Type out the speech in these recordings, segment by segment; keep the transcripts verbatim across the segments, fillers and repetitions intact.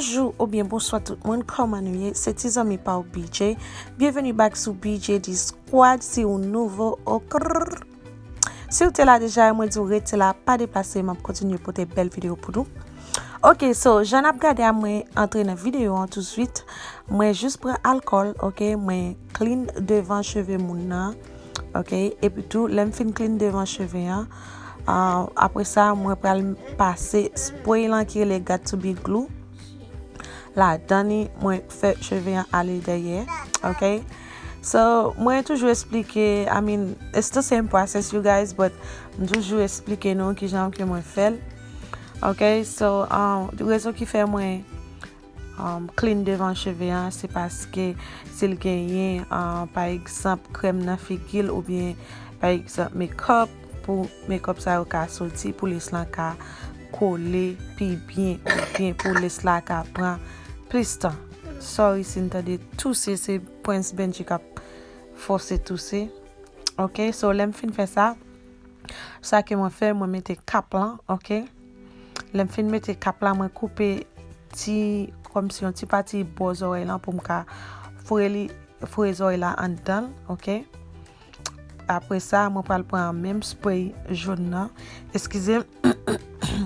Bonjou oubyen bonswa tout moun, kòman nou ye? Se ti zanmi pa w B J. Byenveni back sou B J D Squad, si w nouvo, okrr. Si w te la deja, mwen di w rete la, pa deplase, m ap kontinye pote bèl videyo pou nou. Ok, so, jan n ap gade a, mwen antre nan videyo an touswit. Mwen jis pran alkòl, ok, mwen clean devan cheve moun nan, ok, epi tou, lè m fin clean devan cheve an, ah, apre sa, mwen pral pase spray lan ki rele Got to Be Glue ladan li, mwen fè cheve an ale dèyè, ok? So, mwen toujou eksplike, I mean, it's the same process, you guys, but m toujou eksplike nou kijan ke mwen fè l, ok? So, um, rezon ki fè mwen, um, clean devan cheve an, se paske si l genyen, uh, pa egzanp, krèm nan figi l oubyen, pa egzanp, makeup, pou makeup sa yo ka soti, pou lace lan ka kole pi byen, oubyen pou lace la ka pran plis tan. Sorry si n tande touse, se Prince Benji k ap fòse touse. Ok, so lè m fin fè sa, sa ke mwen fè, mwen mete kap lan, ok. Lè m fin mete kap la, mwen koupe ti, kòmsi yon ti pati bò zòrèy lan pou m ka foure li, foure zòrèy la anndan l, ok. Apre sa, mwen pral pran menm spray jòn nan. Eskize m.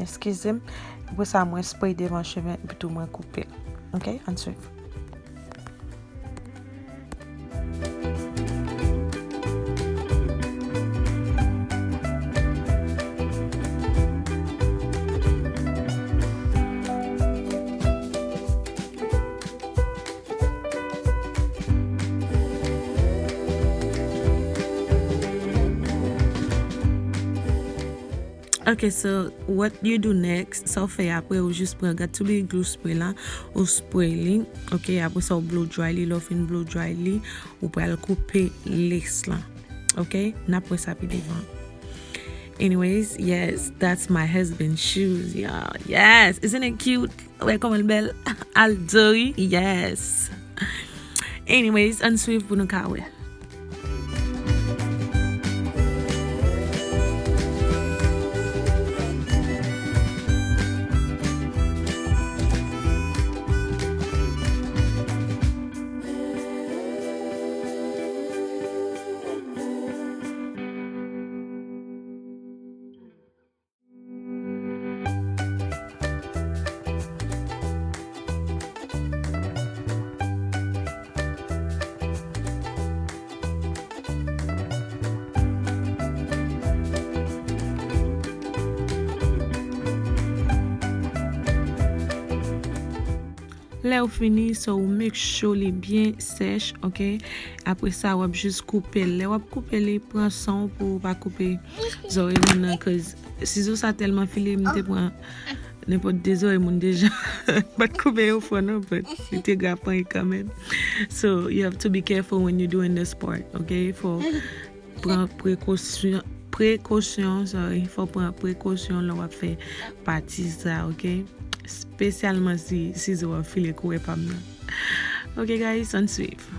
Eskize m. Apre sa, mwen spray devan cheve m, epi tou mwen koupe l. Ok, ann swiv. Ok, so what you do next, sa w fè apre, ou jis pran Got to Be Glue spray la, ou spray li, ok, apre sa w blow dry li, lè w fin blow dry li, ou pral koupe lace lan, ok, n ap wè sa pi devan. Anyways, yes, that's my husband's shoes, y'all. Yes, isn't it cute? Wè kòman l bèl. Aldori, yes. Anyways, ann swiv pou nou ka wè. Lè w fini, so ou make sure li byen sèch, ok? Apre sa, w ap jis koupe l. Lè w ap koupe li, pran san w pou w pa koupe zòrèy moun nan, 'cause sizo sa tèlman file, m te pran nenpòt de zòrèy moun deja. M pa t koupe yo fò non, but li te grapanyen kanmenm. So, you have to be careful when you doing this part, ok? Fò pran prekosyon, prekosyon, sorry, fò pran prekosyon lè w ap fè pati sa, ok? Espesyalman si sizo w ap file kourè pa m nan. Ok, guys, ann swiv.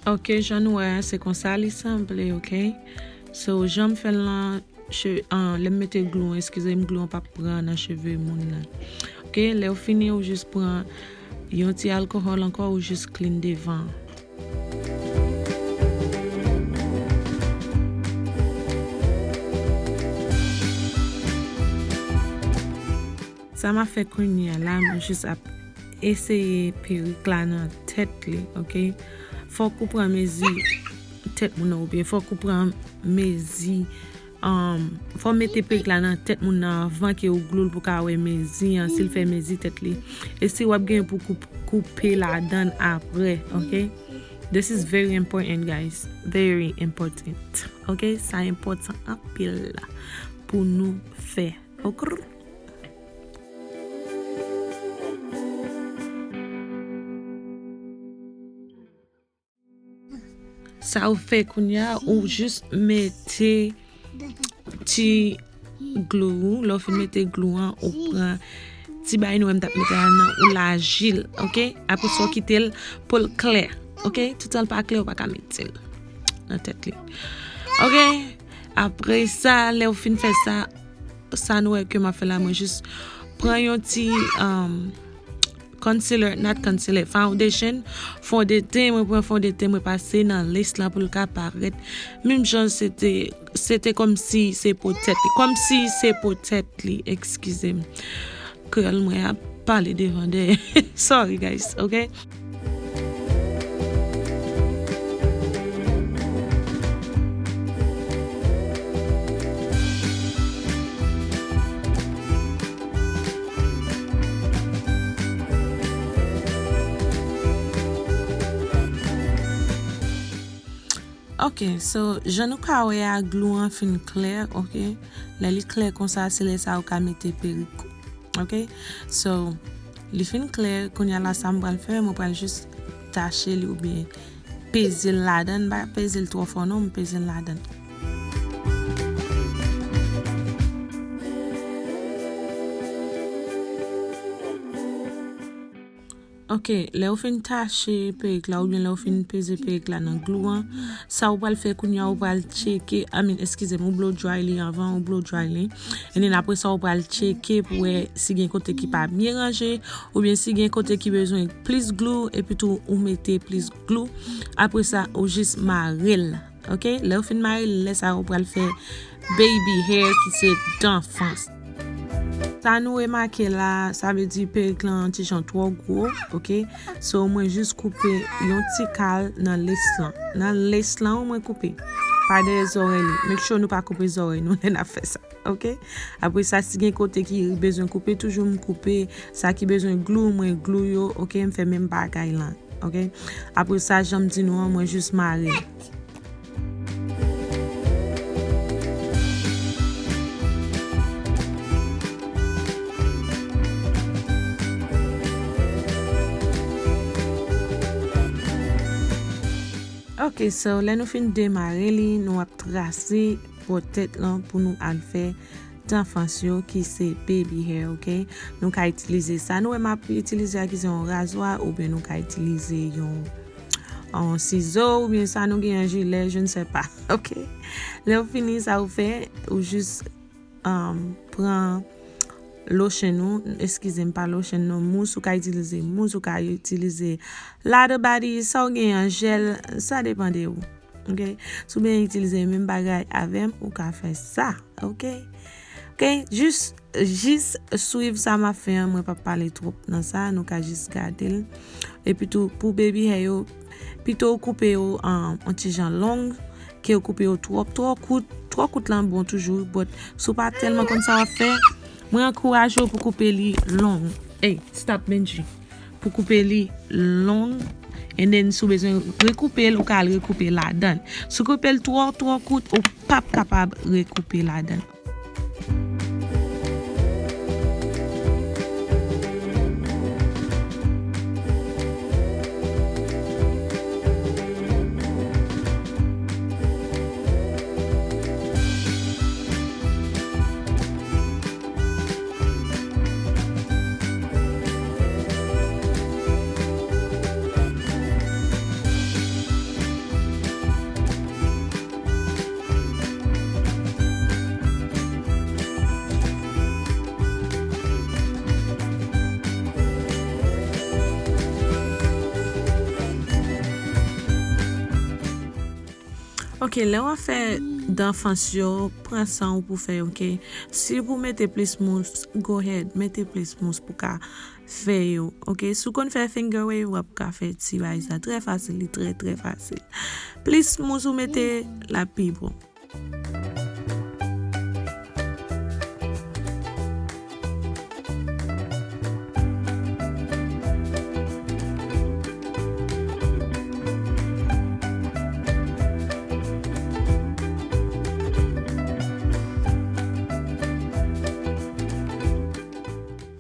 Ok, jan nou wè a, se konsa li sanble, ok? So, jan m fè l lan, che-, ah, lè m mete glou an, eskize m, glou an p ap pran nan cheve moun nan. Ok, lè w fini, ou jis pran yon ti alkòhòl ankò, ou jis clean devan an. Sa m ap fè kounye a la, mwen jis ap eseye perik la nan tèt li, oke? Fòk ou pran mezi tèt moun nan, oubyen fòk ou pran mezi, um, fò w mete perik la nan tèt moun nan anvan ke ou glou l pou w ka wè mezi an, si l fè mezi tèt li. E si w ap gen pou koup-, koupe ladan l apre, oke? This is very important, guys. Very important. Oke? Sa enpòtan anpil pou nou fè. Oke? Sa ou fè kounye a, ou jis mete ti glou ou. Lè w fin mete glou an, ou pran ti bagay nou wè m t ap mete la nan, ou laji l, oke? Apre sa, w kite l pou l klè, oke? Toutan l pa klè, ou pa ka mete l nan tèt li. Oke? Apre sa, lè w fin fè sa, sa nou wè ke m ap fè la, mwen jis pran yon ti, um, concealer, not concealer, foundation, fondeten, mwen pran fondeten, mwen pase nan lace lan pou l ka parèt. Menm jan se te, se te kòmsi se po tèt li. Kòmsi se po tèt li, eskize m. Kreyòl mwen ap pale devan dèyè. Sorry, guys, oke? Ok, so, jan nou ka wè a, glou an fin klè, ok? Lè li klè konsa, se lè sa ou ka mete perik ou, ok? So, li fin klè, kounye a la, sa m pral fè, mwen pral jis tache li oubyen peze l ladan, m pa peze l twò fò non, m peze l ladan. Ok, lè ou fin tache perik la oubyen lè ou fin peze perik la nan glou an, sa ou pral fè kounye a, ou pral tcheke, I mean, eskize m, ou blow dry li anvan, ou blow dry li. And then apre sa, ou pral tcheke pou wè si gen kote ki pa byen ranje, oubyen si gen kote ki bezwen plis glou, epi tou ou mete plis glou. Apre sa, ou jis mare l. Ok, lè w fin mare l, lè sa a ou pral fè baby hair ki se danfans. Sa nou remake la, sa vle di perik lan ti jan twò gwo, ok? So, mwen jis koupe yon ti kal nan lace lan. Nan lace lan, mwen koupe. Pa dèyè zòrèy li. Make sure nou pa koupe zòrèy nou lè n ap fè sa, ok? Apre sa, si gen kote ki bezwen koupe, toujou m koupe. Sa ki bezwen glou, mwen glou yo, ok? M fè menm bagay lan, ok? Apre sa, jan m di nou an, mwen jis mare l. Ok, so, lè nou fin demare li, nou ap trase pòtèt lan pou nou al fè danfans yo ki se baby hair, ok? Nou ka itilize sa nou wè m ap itilize a ki se yon razwa oubyen nou ka itilize yon, yon sizo oubyen sa nou gen an jilè, je ne sais pas, ok? Lè w fini sa ou fè, ou jis, um, pran lotion ou, eskize m, pa lotion non, mous, ou ka itilize mous, ou ka itilize lather body, sa w gen an jèl, sa depann de ou. Ok? Si w byen itilize menm bagay avè m, ou ka fè sa. Ok? Ok? Jis, jis swiv sa m ap fè an, mwen p ap pale twòp nan sa, nou ka jis gade l. Epi tou, pou baby hair yo, pito w koupe yo an, an ti jan long, ke w koupe yo twòp, twò kout, twò kout lan bon toujou, but si w pa tèlman konn sa w ap fè, mwen ankouraje w pou koupe li long. Ey, stop, Benji. Pou koupe li long, and then si w bezwen rekoupe l, ou ka al rekoupe ladan l. Si w koupe l twò, twò kout, ou p ap kapab rekoupe ladan l. Ok, lè w ap fè danfans yo, pran san w pou fè yo, ok? Si pou mete plis mous, go ahead, mete plis mous pou ka fè yo, ok? Si w konn fè finger wave, w ap ka fè ti bagay sa trè fasil, li trè, trè fasil. Plis mous ou mete, l ap pi bon.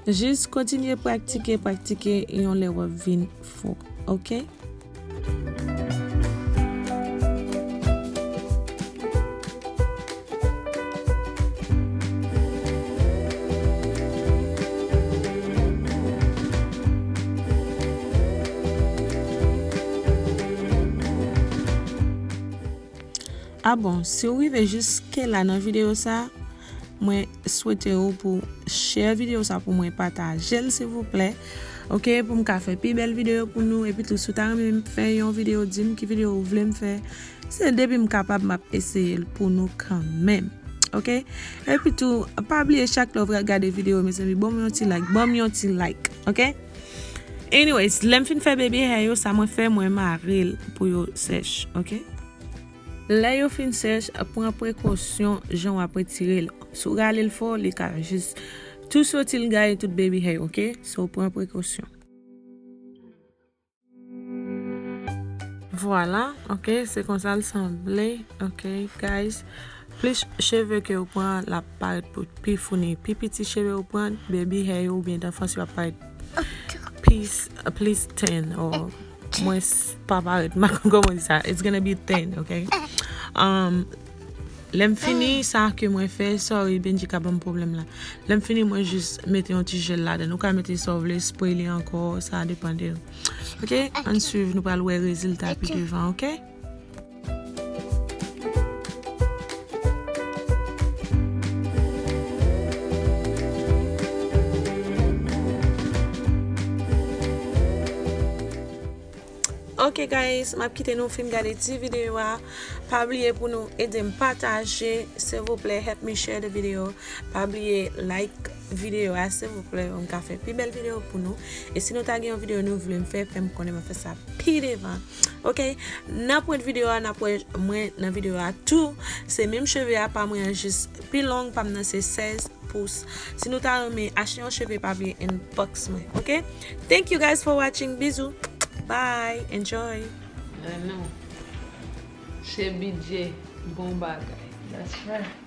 Jis kontinye praktike, praktike yon lè w ap vin fò, ok? Ah bon, si w rive jiske la nan videyo sa, mwen swete w pou share videyo sa pou mwen, pataje l silvouplè. Ok, pou m ka fè pi bèl videyo pou nou. Epi tou, si w ta renmen m fè yon videyo, di m ki videyo w vle m fè. Se depi m kapab, m ap eseye l pou nou kanmenm. Ok? Epi tou, pa bliye chak lè w gade videyo, mezanmi, ban m yon ti like, ban m yon ti like. Ok? Anyways, lè m fin fè baby hair yo, sa mwen fè, mwen mare l pou yo sèch. Ok? Lè yo fin sèch, pran prekosyon jan w ap retire l. Si w rale l fò, li ka jis tou soti l gaye tout baby hair, ok? So, pran prekosyon. Vwala, ok, se konsa l sanble, ok, guys. Plis cheve ke w pran, l ap parèt pou pi founi. Pi piti cheve w pran, baby hair yo oubyen danfans yo ap parèt plis, plis thin, or mwens pa parèt, m pa konn kòman di sa. It's gonna be thin, ok? Um, lè m fini, sa ke mwen fè, sorry, Benji ka ban m pwoblèm la. Lè m fini, mwen jis mete yon ti jèl ladan. Ou ka mete sa w vle, spray li ankò, sa depann de ou. Ok? Ann swiv, nou pral wè rezilta pi devan, ok? Ok guys, m ap kite nou fin gade ti videyo a. Pa bliye pou nou ede m pataje, silvouplè, help me share the video. Pa bliye like videyo a, silvouplè, pou m ka fè pi bèl videyo pou nou. E si nou ta gen yon videyo nou vle m fè, fè m konnen, m ap fè sa pi devan. Ok, n ap wè videyo a, n ap wè mwen nan videyo a tou. Se menm cheve a pa mwen an, jis pi long, pa m nan se sèz pous. Si nou ta renmen achte yon cheve, pa bliye inbox mwen, ok? Thank you guys for watching. Bizou. Bye. Enjoy. Ah non. Se bidye. Bon bagay. That's right.